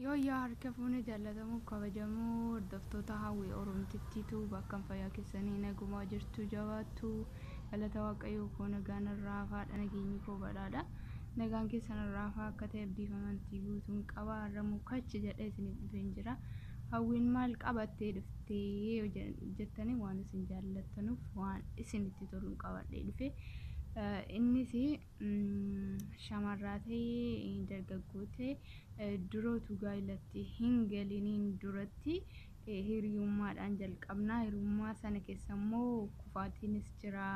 Yooyyaa harka fuune jaallatamuuf kabajamoo hordoftoota Hawwii Oromtittiitu bakka fayyaa keessanii nagumaa jirtu jabaattu galata Waaqayyoo koo nagaan irraa hafaadha, nageenyi koo badhaadha. Nagaan keessan irraa hafaa akka ta'e abdiif amantii guutuun qaba. Har'a mukachi jedhee isiniif dhufeen jira. Hawwiin maal qabattee dhuftee jettanii waan isin jaallattanuuf waan isinitti toluun qabadhee dhufe. Innis shamarraa ta'ee dargaggoo ta'e durootu gaa'elatti hin galiniin duratti hiriyummaadhaan jalqabna. Hiriyummaa sana keessa immoo kufaatiinis jira,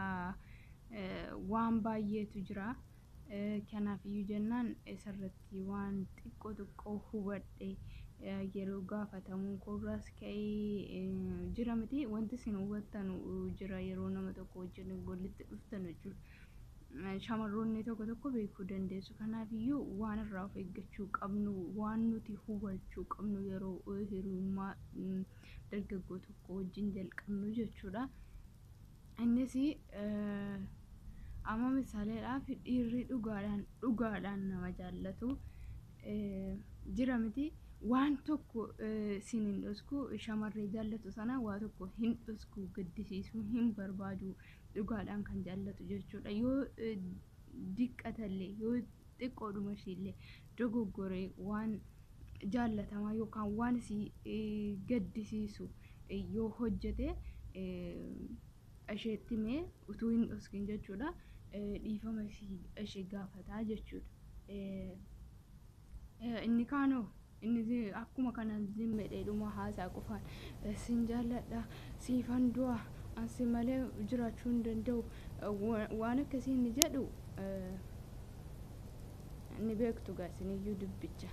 waan baay'eetu jira. Kanaafiyyuu jennaan isarratti waan xiqqoo xiqqoo hubadhe yeroo gaafatamuu koorraas ka'ee jira miti, wanti isin hubattanu jira yeroo nama tokko wajjin walitti dhuftan jechuudha. Shamarroonni tokko tokko beekuu dandeessu. Kanaafiyyuu waan irraa of eeggachuu qabnu, waan nuti hubachuu qabnu yeroo hiriyummaa dargaggoo tokko wajjin jalqabnu jechuudha. Innis amma misaaleedhaaf dhiirri dhugaadhaan dhugaadhaan nama jaallatu jira miti. Waan tokko isin hin dhosku, shamarree jaallatu sana waa tokko hin dhosku, gaddisiisuu hin barbaadu, dhugaadhaan kan jaallatu jechuudha. Yoo diqqatallee, yoo xiqqoodhuma ishiillee dogoggoree waan jaallatamaa yookaan waan isii gaddisiisu yoo hojjete, isheetti himee utuu hin dhoskin jechuudha, dhiifama ishee gaafataa jechuudha. Inni kaanoo inni akkuma kana zimmedheedhuma haasaa qofaan sin jaalladha, siifan du'a, ansi malee jiraachuu hin danda'u, waan akkasii inni jedhu ni beektu gaa isiniyyuu, dubbicha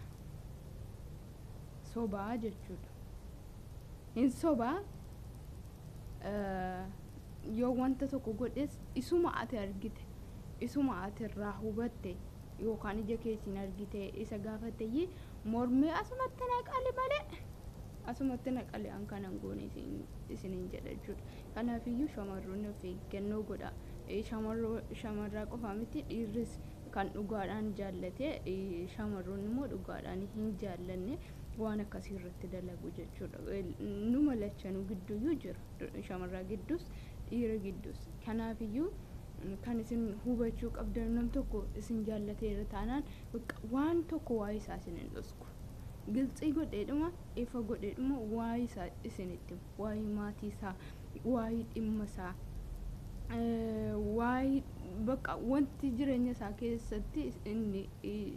sobaa jechuudha. Hin sobaa, yoo wanta tokko godhes isuma ati argite, isuma ati irraa hubatte yookaan ija keetiin argite isa gaafatte mormee asumatti naqali malee, asumatti naqali an kanan goone isiniin jedha jechuudha. Kanaafiyyuu shamarroonni of eeggannoo godha. Shamarraa qofaa miti, dhiirris kan dhugaadhaan jaallate, shamarroonni immoo dhugaadhaan hin jaallanne waan akkasii irratti dalagu jechuudha. Numa lachanuu gidduuyyuu jira. Shamarraa gidduus dhiira gidduus. Kanaafiyyuu kan isin hubachuu qabdan, nam tokko isin jaallateera taanaan waan tokko waa'ee isaa isin hin dhosku. Gilxii godheedhuma, ifa godheedhuma waa'ee isaa isinitti himu. Waa'ee maatii isaa, waa'ee dhimma isaa, waa'ee bakka wanti jireenya isaa keessatti inni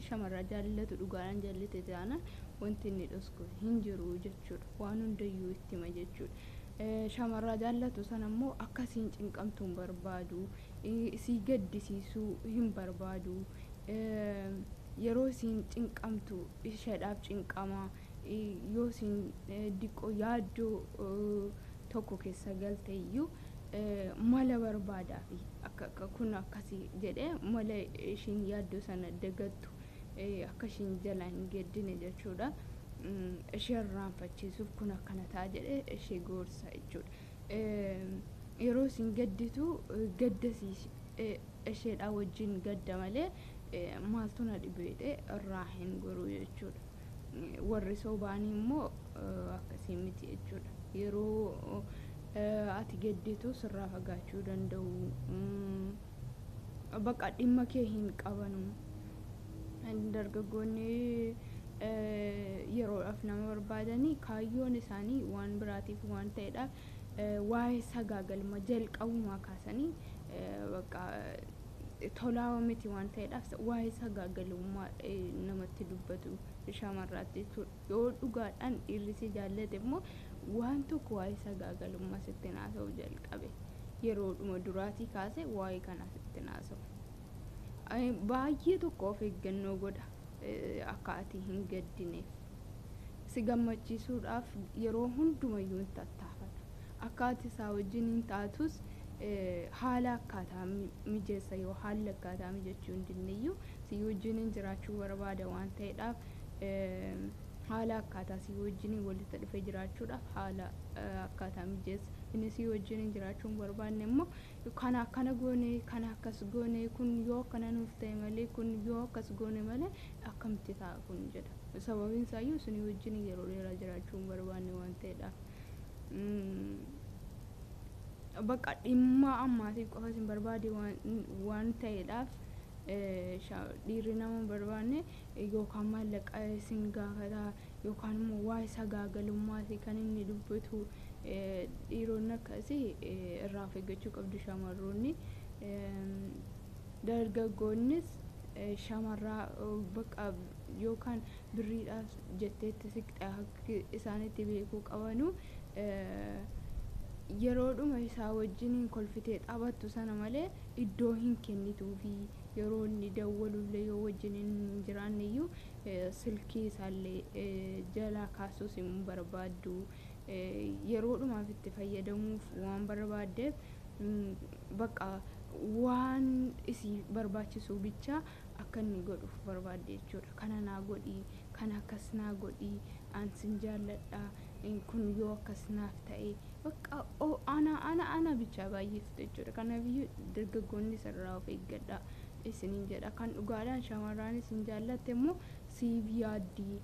shamarraa jaallatu dhugaadhaan jaallate taanaan wanti inni dhosku hin jiru jechuudha. Waan hundayyuu itti hima jechuudha. Shamarraa jaallatu sana immoo akkasiin cinqamtuu hin barbaadu, isii gaddisiisuu hin barbaadu. Yeroo isiin cinqamtu isheedhaaf cinqama. Yoo isiin diqqoo yaaddoo tokko keessa galte iyyuu mala barbaadaafi akka kun akkasii jedhee mala ishiin yaaddoo sana dagattu, akka ishiin jalaa hin geddine jechuudha. Ishee irraanfachiisuuf kun akkana ta'a jedhee ishee gorsa jechuudha. Yeroo isiin gadditu gaddasii isheedhaa wajjin gadda malee maaltu na dhibeedhe irraa hin goru jechuudha. Warri sobaanii immoo akkasii miti jechuudha. Yeroo ati gadditu sirraa fagaachuu danda'u. Bakka dhimma kee hin qabanu. Dargaggoonni yeroodhaaf nama barbaadanii kaayyoon isaanii waan biraatiif waan ta'eedhaaf waa'ee sagaagalma jalqabumaa kaasanii bakka tolaa miti waan ta'eedhaaf waa'ee sagaagalummaa namatti dubbatu shamarraatti jechuudha. Yoo dhugaadhaan dhiirri si jaallate immoo waan tokko waa'ee sagaagalummaa sitti haasa'u jalqabe. Yeroodhuma duraatii kaase waa'ee kanaa sitti haasa'u. Baay'ee tokko of eeggannoo godha akka ati hin gaddineef. Si gammachiisuudhaaf yeroo hundumayyuu hin tattaafata. Akka ati isaa wajjin hin taatus haala akkaataa mijeessa, yoo haalli akkaataa mijachuu hin dinneyyuu si wajjin jiraachuu barbaada waan ta'eedhaaf haala akkaataa si wajjin walitti dhufee jiraachuudhaaf haala akkaataa mijeessa. Inni si wajjin jiraachuu hin barbaanne immoo kana akkana goone, kana akkas goone, kun yoo akkana nuuf ta'e malee, kun yoo akkas goone malee akkamitti ta'a kun jedha. Sababiin isaayyuu isinii wajjin yeroo dheeraa jiraachuu hin barbaanne waan ta'eedhaaf. Bakka dhimma ammaatiif qofa isin barbaade waan ta'eedhaaf, dhiirri nama hin barbaanne yookaan maallaqa isin gaafata yookaan immoo waa isa gaagalummaati kan inni dubbatu. Dhiironni akkasii irraa of eeggachuu qabdu shamarroonni. Dargaggoonnis shamarraa bakka yookaan birriidhaaf jetteetti siqxe akka isaanitti beekuu qabanu, yeroodhuma isaa wajjiniin kolfitee taphattu sana malee iddoo hin kennituufi. Yeroo inni dawwalullee, yoo wajjin hin jiraanne iyyuu, silkii isaallee jalaa kaasuus hin barbaaddu. Yeroodhumaaf itti fayyadamuuf waan barbaaddeef, bakka waan isii barbaachisu bicha akka inni godhuuf barbaadde jechuudha. Kana naa godhii, kana akkas naa godhii, an sin jaalladha, kun yoo akkas naaf ta'e, bakka ana ana ana bicha baay'iftu jechuudha. Kanaafiyyuu dargaggoonni sirraa of eeggadha isiniin jedha. Kan dhugaadhaan shamarraan isin jaallatte immoo siif yaaddii,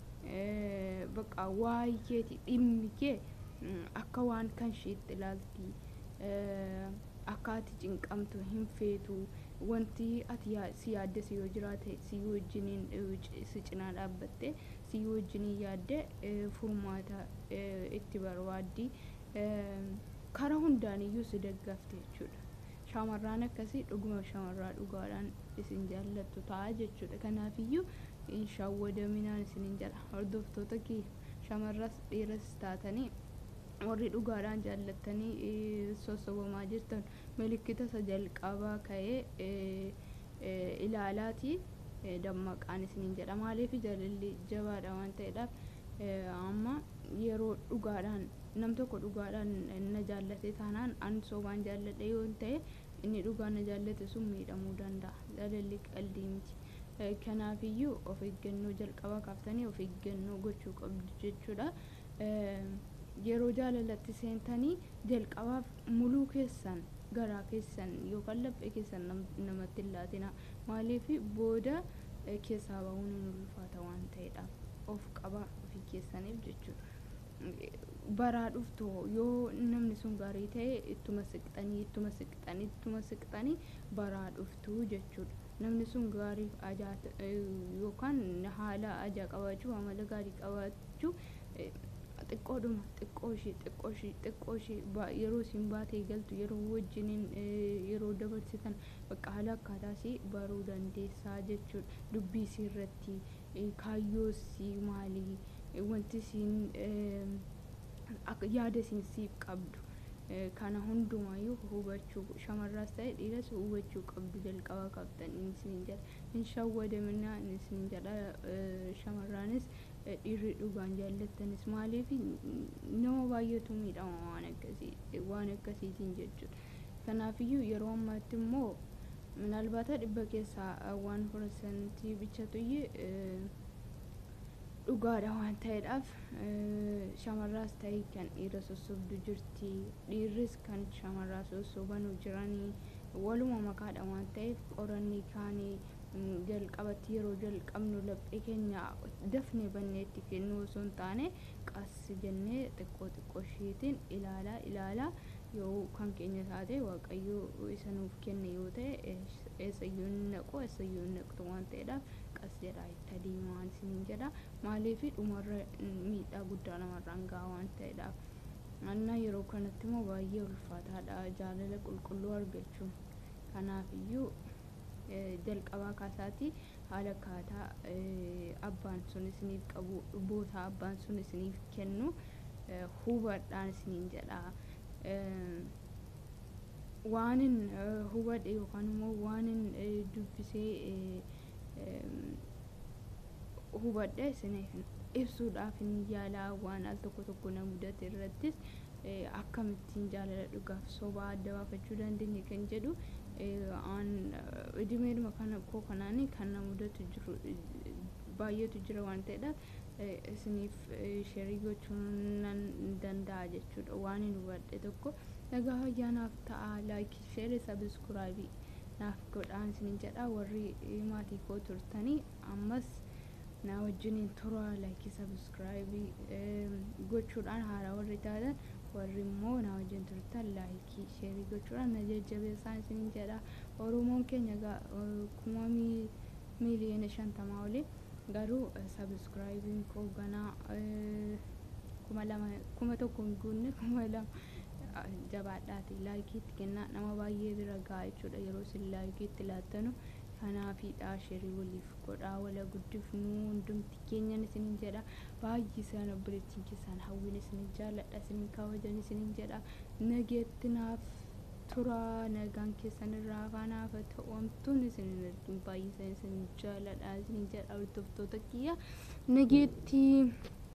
bakka waa'ee keeti dhimmi kee akka waan kan isheetti ilaalti. Akka ati cinqamtu hin feetu. Wanti ati si yaaddessu yoo jiraate, si wajjiniin si cinaa dhaabbatte, si wajjiniin yaadde furmaata itti barbaaddi. Karaa hundaaniyyuu si deggafte jechuudha. Shamarraan akkasii dhuguma shamarraa dhugaadhaan isin jaallattu ta'a jechuudha. Kanaafiyyuu hin shawwadaminaan isiniin jedha. Hordoftoota kiyya, shamarras dhiiras taatanii warri dhugaadhaan jaallattanii sossobamaa jirtan, milikkita isa jalqabaa ka'ee ilaalaati dammaqaan isiniin jedha. Maaliif? Jaalalli jabaadha waan ta'eedhaaf. Amma yeroo dhugaadhaan nam tokko dhugaadhaan na jaallate taanaan, an sobaan jaalladhe yoo ta'e, inni dhugaan na jaallate sun miidhamuu danda'a. Jaalalli qaldii miti. Kanaafiyyuu of eeggannoo jalqabaa kaaftanii of eeggannoo gochuu qabdu jechuudha. Yeroo jaalalatti seentanii jalqabaaf muluu keessan, garaa keessan yookaan laphee keessan namatti hin laatina. Maaliif? Booda keessaa bahuun hin ulfaata waan ta'eedhaaf, of qabaa ofii keessaniif jechuudha. Baraa dhuftu yoo namni sun gaarii ta'e, ittuma siqxanii, ittuma siqxanii, ittuma siqxanii baraa dhuftu jechuudha. Namni sun gaariif ajaa yookaan haala ajaa qabaachuu, amala gaarii qabaachuu, xiqqoodhuma xiqqoo ishii, xiqqoo ishii, xiqqoo ishii, yeroo isin baatee galtu, yeroo wajjiniin yeroo dabarsitan, bakka haala akkaataa isii baruu dandeessaa jechuudha. Dubbii isii irratti, kaayyoo isii maalii, wanti isiin yaada isiin siif qabdu, kana hundumaayyuu hubachuu, shamarraas ta'e dhiiras hubachuu qabdu jalqaba qabdan isiniin jedha. Hin shawwadaminaa isiniin jedha. Shamarraanis dhiirri dhugaan jaallattanis, maaliif? Nama baay'eetu miidhama waan akkasii, waan akkasiitiin jechuudha. Kanaafiyyuu yeroo ammaatti immoo minaalbaata 100 keessaa 1% bichatuyyee dhugaadha waan ta'eedhaaf, shamarraas ta'e kan dhiira sossobdu jirti, dhiirris kan shamarraa sossobanu jiranii, waluma makaadha waan ta'eef, qorannii kaanii jalqabatti yeroo jalqabnu laphee keenya dafnee banneetti kennuu osoo hin taane, qas jennee xiqqoo xiqqoo isheetiin ilaalaa ilaalaa, yoo kan keenya taate, Waaqayyo isa nuuf kenne yoo ta'e, eessayyuu hin naqu, eessayyuu hin naqxu waan ta'eedhaaf, qas jedhaa itti adeemaa isiniin jedha. Maaliif? Dhumarra miidhaa guddaa namarraan gaha waan ta'eedhaaf. Anna yeroo kanatti immoo baay'ee ulfaataadha jaalala qulqulluu argachuun. Kanaafiyyuu jalqabaa kaasaati haala akkaataa abbaan sun isiniif qabu, bootaa abbaan sun isiniif kennu hubadhaan isiniin jedha. Waanin hubadhe yookaan immoo waanin dubbisee hubadhe isiniif ibsuudhaaf hin yaalaa. Waan al tokko tokko na mudate irrattis akkamittiin jaalala dhugaaf sobaa adda baafachuu dandeenya kan jedhu, aan idimeedhuma kana koo kanaan kan na mudatu jiru baay'eetu jira waan ta'eedhaaf, isiniif share gochuu nan danda'a jechuudha. Waan hin hubadhe tokko nagaa fayyaa naaf ta'a. Like, share, subscribe naaf godhaan isiniin jedha. Warri maatii koo turtanii ammas Na wajjiniin tura. Laayikii, sabiskiraayibii gochuudhaan haaraa warri taatan, warri immoo na wajjin turtan laayikii, sheerii gochuudhaan na jajjabeessaan isiniin jedha. Oromoon keenya 50,000,000 olii, garuu sabiskiraayibiin koo ganaa 2000, 1000 hin guunne, 2000. Jabaadhaati laayikiitti kennaa, nama baay'ee bira ga'a jechuudha yeroo isin laayikiitti laattanu. Kanaafiidha, sheerii waliif godhaa, wala guddifnuu hundumti keenyan isiniin jedha. Baay'ee isaan obboleettiin keessaan Hawwiin isinin jaalladha, isinin kabajan isinin jedha. Nageetti naaf tura, nagaan keessan irraa afaanaaf ta'u, hamtuun isinin argin. Baay'ee isaan isin jaalladha isinin jedha, hordoftoota kiyya, nageetti.